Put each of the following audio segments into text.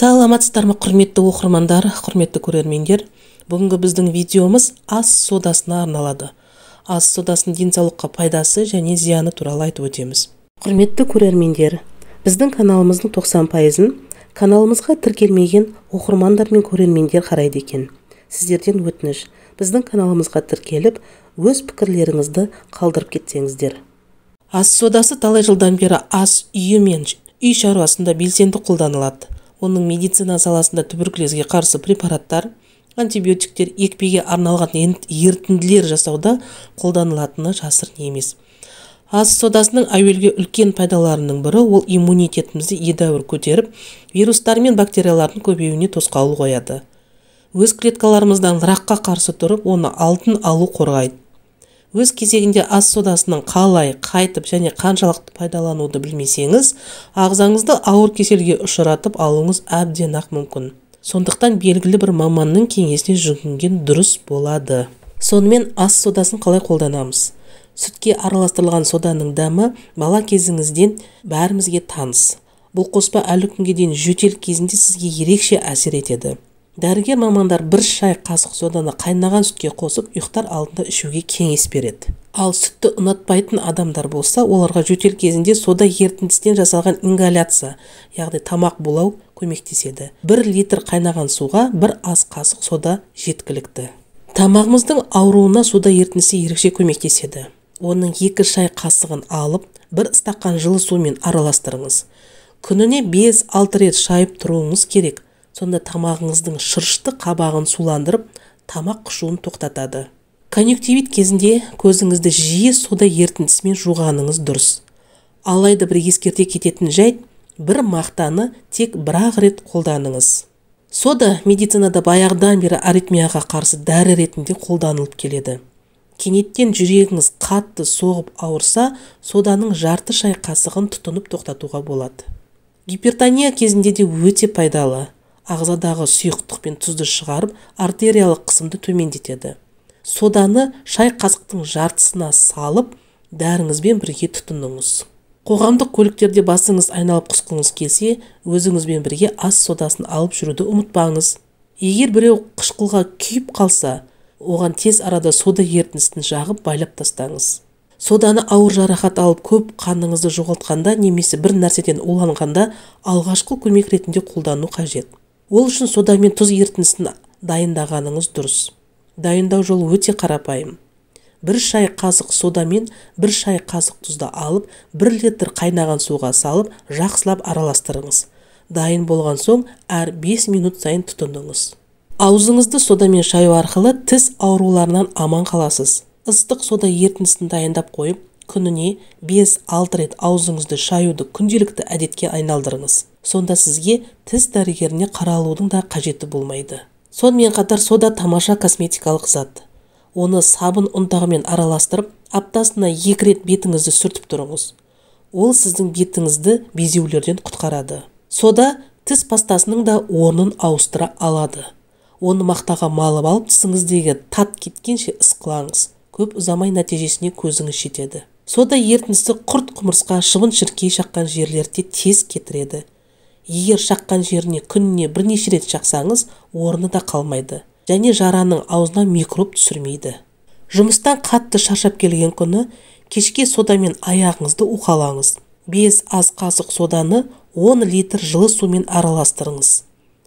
Саламатсыздар ма, құрметті оқырмандар, құрметті көрермендер. Бүгінгі біздің видеомыз ас содасына арналады. Ас содасының денсаулыққа пайдасы және зияны туралы айтып өтеміз. Құрметті көрермендер, біздің каналымыздың 90%-ын каналымызға тіркелмеген оқырмандар мен көрермендер қарайды екен. Сіздерден өтініш, біздің каналымызға тіркеліп, өз пікірлеріңізді қалдырып кетсеңіздер. Ас содасы талай жылдан бері ас үйі мен үй шаруасында белсенді қолданылады. Оның медицина саласында туберкулезге қарсы препараттар, антибиотиктер, екпеге арналған ерітінділер жасауда қолданылатыны жасырын емес. Ас содасының әуелгі үлкен пайдаларының бірі ол иммунитетімізді едәуір көтеріп, вирустар мен бактериялардың көбеюіне тосқауыл қояды. Өз клеткаларымыздан ракқа қарсы тұрып, оны алдын алу қорғайды. Өз кезегінде ас содасының қалай, қайтып және қаншалықты пайдалануды білмесеңіз, ағзаңызды ауыр кеселге ұшыратып алуыңыз әбден-ақ мүмкін. Сондықтан белгілі бір маманның кеңесіне жүгінген дұрыс болады. Сонымен ас содасын қалай қолданамыз? Сүтке араластырылған соданың дәмі бала кезіңізден бәрімізге таныс. Бұл қоспа әлі күнге дейін жөтел кезінде сізге ерекше әсер етеді. Дәрігер мамандар бір шай қасық соданы қайнаған сүтке қосып, ұйықтар алдында ішуге кеңес береді. Ал сүтті ұнатпайтын адамдар болса, оларға жөтел кезінде сода ерітіндісінен жасалған ингаляция, яғни тамақ булау көмектеседі. 1 литр қайнаған суға бір ас қасық сода жеткілікті. Тамағымыздың ауруына сода ерітіндісі ерекше көмектеседі. Оның 2 шай қасығын алып, бір стақан жылы сумен араластырыңыз. Күніне 5-6 рет шайып тұруыңыз керек. Сонда тамағыңыздың шырышты қабағын суландырып, тамақ қышуын тоқтатады. Конъюнктивит кезінде көзіңізді жиі сода ерітіндісімен жуғаныңыз дұрыс. Алайда бір ескерте кететін жайт, бір мақтаны тек бір-ақ рет қолданыңыз. Сода медицинада баяғыдан бері аритмияға қарсы дәрі ретінде қолданылып келеді. Кенеттен жүрегіңіз қатты соғып ауырса, соданың жарты шай қасығын тұтынып тоқтатуға болады. Гипертония кезінде де өте пайдалы. Ағзадағы сұйықтық пен тұзды шығарып, артериялық қысымды төмендетеді. Соданы шай қасықтың жартысына салып, дәріңізбен бірге тұтыныңыз. Қоғамдық көліктерде басыңыз айналып құсқыңыз келсе, өзіңізбен бірге ас содасын алып жүруді ұмытпаңыз. Егер біреу қышқылға күйіп қалса, оған тез арада сода ерітіндісін жағып байлап тастаңыз. Соданы ауыр жарақат алып көп қаныңызды жоғалтқанда немесе бір нәрседен уланғанда алғашқы көмек ретінде қолдану қажет. Ол үшін сода мен тұз ерітіндісін дайындағаныңыз дұрыс. Дайындау жолы өте қарапайым. 1 шай қасық сода мен 1 шай қасық тұзды алып, 1 литр қайнаған суға салып, жақсылап араластырыңыз. Дайын болған соң әр 5 минут сайын тұтыныңыз. Аузыңызды содамен шаю арқылы тіс ауруларынан аман қаласыз. Ыстық сода ерітіндісін дайындап қойып, күніне 5-6 рет аузыңызды шаюды күнделікті әдетке айналдырыңыз. Сонда сізге тіс дәрігеріне қаралудың да қажеті болмайды. Сонымен қатар сода тамаша косметикалық зат. Оны сабын ұнтағымен араластырып, аптасына 2 рет бетіңізді сүртіп тұрыңыз. Ол сіздің бетіңізді безеулерден құтқарады. Сода тіс пастасының да орнын ауыстыра алады. Оны мақтаға малып алып, тісіңіздегі тат кеткенше ысқылаңыз. Көп ұзамай нәтижесіне көзіңіз жетеді. Сода ерітіндісі құрт құмырсқа, шыбын-шіркей шаққан жерлерде тез кетіреді. Егер шаққан жеріне күніне бірнеше рет шақсаңыз, орны да қалмайды. Және жараның аузына микроб түсірмейді. Жұмыстан қатты шаршап келген күні кешке содамен аяғыңызды уқалаңыз. 5 ас қасық соданы 10 литр жылы сумен араластырыңыз.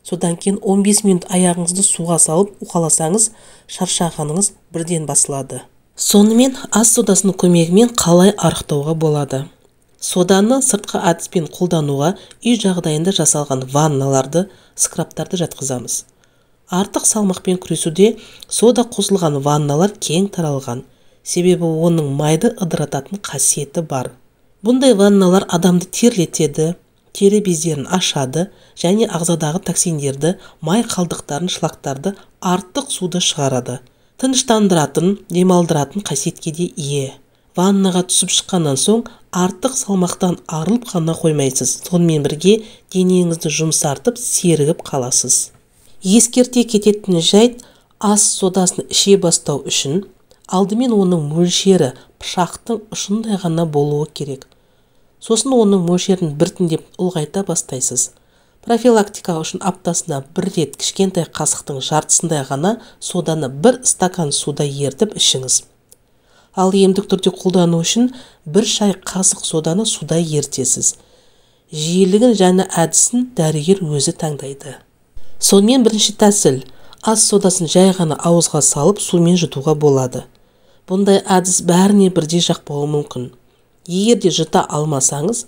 Содан кейін 15 минут аяғыңызды суға салып уқаласаңыз, шаршағаныңыз бірден басылады. Сонымен ас содасының көмегімен қалай арықтауға болады? Соданы сыртқы әдіспен қолдануға үй жағдайында жасалған ванналарды, скрабтарды жатқызамыз. Артық салмақпен күресуде сода қосылған ванналар кең таралған, себебі оның майды ыдырататын қасиеті бар. Бұндай ванналар адамды терлетеді, тері бездерін ашады және ағзадағы токсиндерді, май қалдықтарын, шлактарды, артық суды шығарады. Тыныштандыратын, демалдыратын қасиетке де ие. Ваннаға түсіп шыққаннан соң артық салмақтан арылып қана қоймайсыз, сонымен бірге денеңізді жұмсартып, сергіп қаласыз. Ескерте кететін жайт, ас содасын іше бастау үшін алдымен оның мөлшері пышақтың ұшындай ғана болуы керек. Сосын оның мөлшерін біртіндеп ұлғайта бастайсыз. Профилактика үшін аптасына бір рет кішкентай қасықтың жартысындай ғана соданы бір стакан суда ерітіп ішіңіз. Ал емдік түрде қолдану үшін бір шай қасық соданы суда ерітесіз. Жиілігін және әдісін дәрігер өзі таңдайды. Сонымен бірінші тәсіл ас содасын жай ғана ауызға салып сумен жұтуға болады. Бұндай әдіс бәріне бірдей жақпауы мүмкін. Егер де жұта алмасаңыз,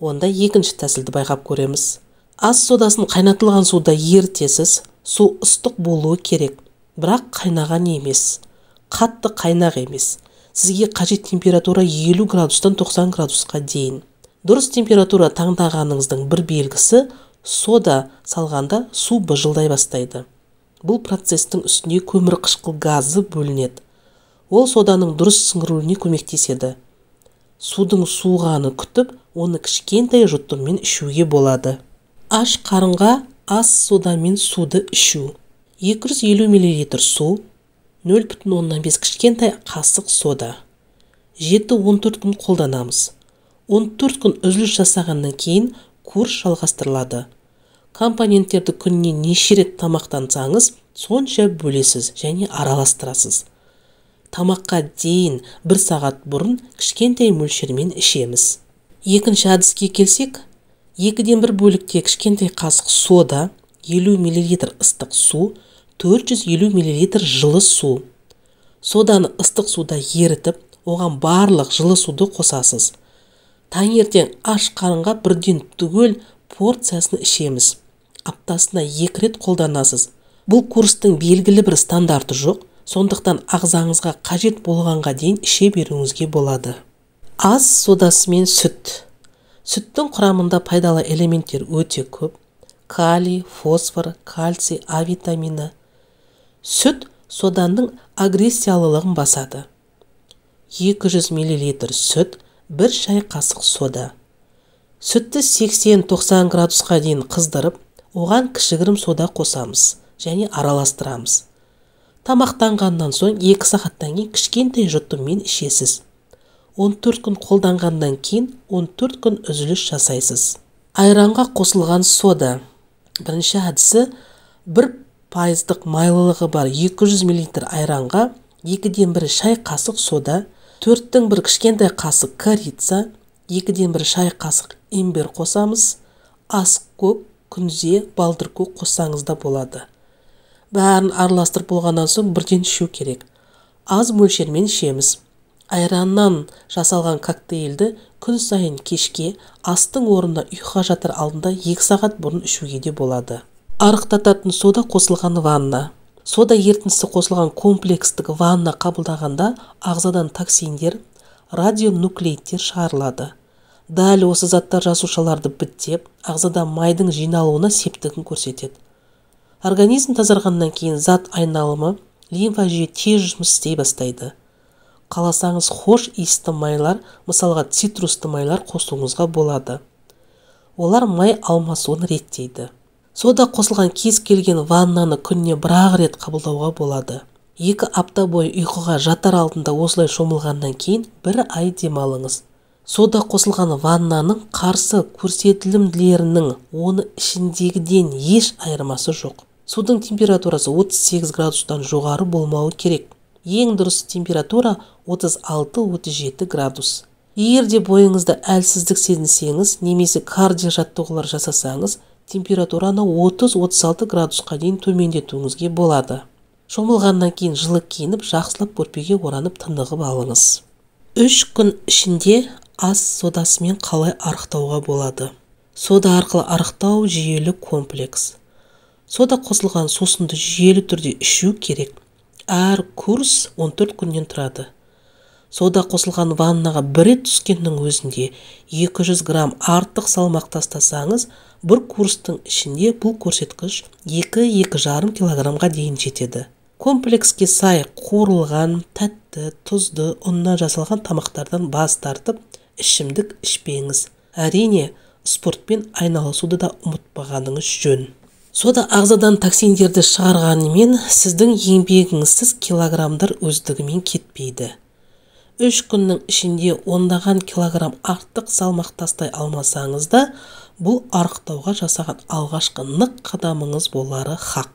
онда екінші тәсілді байқап көреміз. Ас содасын қайнатылған суда ерітесіз, су ыстық болуы керек, бірақ қайнаған емес, қатты қайнақ емес. Сізге қажет температура 50 градустан 90 градусқа дейін. Дұрыс температура таңдағаныңыздың бір белгісі сода салғанда су быжылдай бастайды. Бұл процестің үстіне көмірқышқыл газы бөлінеді. Ол соданың дұрыс сіңіруіне көмектеседі. Судың суығанын күтіп, оны кішкентай жұтыммен ішуге болады. Аш қарынға ас содамен суды ішу. 250 мл су, 0,5 кішкентай қасық сода. 7-14 күн қолданамыз. 14 күн үзіліс жасағаннан кейін курс жалғастырылады. Компоненттерді күніне неше рет тамақтансаңыз, сонша бөлесіз және араластырасыз. Тамаққа дейін 1 сағат бұрын кішкентай мөлшермен ішеміз. Екінші әдіске келсек, 2-ден 1 бөлікте кішкентай қасық сода, 50 мл ыстық су, 450 мл жылы су. Соданы ыстық суда ерітіп, оған барлық жылы суды қосасыз. Таңертең аш қарынға бірден түгел порциясын ішеміз. Аптасына 2 рет қолданасыз. Бұл курстың белгілі бір стандарты жоқ, сондықтан ағзаңызға қажет болғанға дейін іше беруіңізге болады. Ас содасымен сүт. Сүттің құрамында пайдалы элементтер өте көп. Калий, фосфор, кальций, А витамині. Сүт соданың агрессиялылығын басады. 200 мл сүт, 1 шай қасық сода. Сүтті 80-90 градусқа дейін қыздырып, оған кішігірім сода қосамыз және араластырамыз. Тамақтанғаннан соң 2 сағаттан кейін кішкентай жұтыммен ішесіз. 14 күн қолданғаннан кейін 14 күн үзіліс жасайсыз. Айранға қосылған сода. Бірінші әдісі 1% майлылығы бар 200 мл айранға 2-ден 1 шай қасық сода, 4-тің 1 кішкентай қасық корица, 2-ден 1 шай қасық имбир қосамыз. Ас көк, күнзе, балдыркөк қоссаңыз да болады. Бәрін араластырып болғаннан соң бірден ішу керек. Аз мөлшермен ішеміз. Айраннан жасалған коктейльді күн сайын кешке астың орнына ұйқыға жатар алдында 2 сағат бұрын ішуге де болады. Арықтататын сода қосылған ванна. Сода ерітіндісі қосылған комплекстік ванна қабылдағанда ағзадан токсиндер, радионуклеидтер шығарылады. Дәл осы заттар жасушаларды бітеп, ағзада майдың жиналуына септігін көрсетеді. Организм тазарғаннан кейін зат айналымы, лимфа жүйе тез жұмыс істей бастайды. Қаласаңыз хош иісті майлар, мысалға цитрусты майлар қосуыңызға болады. Олар май алмасуын реттейді. Сода қосылған кез келген ваннаны күніне бір-ақ рет қабылдауға болады. 2 апта бойы ұйқыға жатар алдында осылай шомылғаннан кейін 1 ай демалыңыз. Сода қосылған ваннаның қарсы көрсетілімдерінің оны ішіндегіден еш айырмасы жоқ. Судың температурасы 38 градустан жоғары болмауы керек. Ең дұрыс температура 36-37 градус. Егер де бойыңызда әлсіздік сезінсеңіз, немесе кардио жаттығулар жасасаңыз, температураны 30-36 градусқа дейін төмендетуіңізге болады. Шомылғаннан кейін жылы киініп, жақсылап көрпеге оранып тынығып алыңыз. 3 күн ішінде ас содасымен қалай арықтауға болады? Сода арқылы арықтау жүйелі комплекс. Сода қосылған сусынды жүйелі түрде ішу керек. Әр курс 14 күннен тұрады. Сода қосылған ваннаға бір рет түскеннің өзінде 200 грамм артық салмақ тастасаңыз, бір курстың ішінде бұл көрсеткіш 2-2,5 килограммға дейін жетеді. Комплекске сай қуырылған, тәтті, тұзды, ұннан жасалған тамақтардан бас тартып, ішімдік ішпеңіз. Әрине, спортпен айналысуды да ұмытпағаныңыз жөн. Сода ағзадан токсиндерді шығарғанымен, сіздің еңбегіңізсіз килограммдар өздігімен кетпейді. 3 күннің ішінде ондаған килограмм артық салмақ тастай алмасаңыз да, бұл арықтауға жасаған алғашқы нық қадамыңыз болары хақ.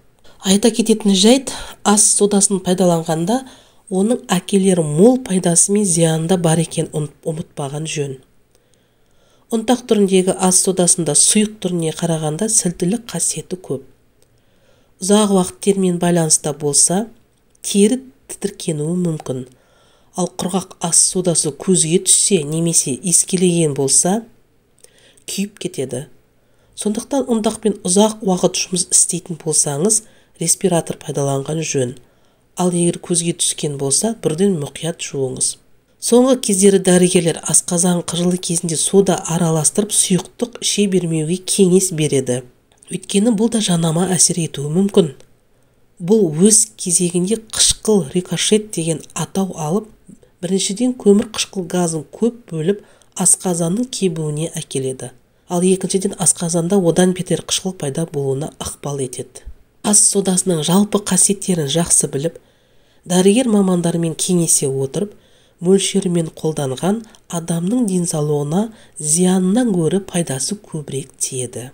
Айта кететін жайт, ас содасын пайдаланғанда оның әкелер мол пайдасы мен зияны да бар екенін ұмытпаған жөн. Ұнтақ түріндегі ас содасында сұйық түріне қарағанда сілтілік қасиеті көп. Ұзақ уақыт термен байланыста болса, тері тітіркенуі мүмкін. Ал құрғақ ас содасы көзге түссе немесе иіскелеген болса, күйіп кетеді. Сондықтан ұнтақпен ұзақ уақыт жұмыс істейтін болсаңыз, респиратор пайдаланған жөн. Ал егер көзге түскен болса, бірден мұқият жуыңыз. Соңғы кездері дәрігерлер асқазан қыжылы кезінде сода араластырып сұйықтық іше бермеуге кеңес береді. Өйткені бұл да жанама әсер етуі мүмкін. Бұл өз кезегінде қышқыл рикошет деген атау алып, біріншіден көмір қышқыл газын көп бөліп, асқазанның кебуіне әкеледі. Ал екіншіден асқазанда одан бетер қышқыл пайда болуына ықпал етеді. Ас содасының жалпы қасиеттерін жақсы біліп, дәрігер мамандармен кеңесе отырып, мөлшерімен қолданған адамның денсаулығына зиянынан гөрі пайдасы көбірек тиеді.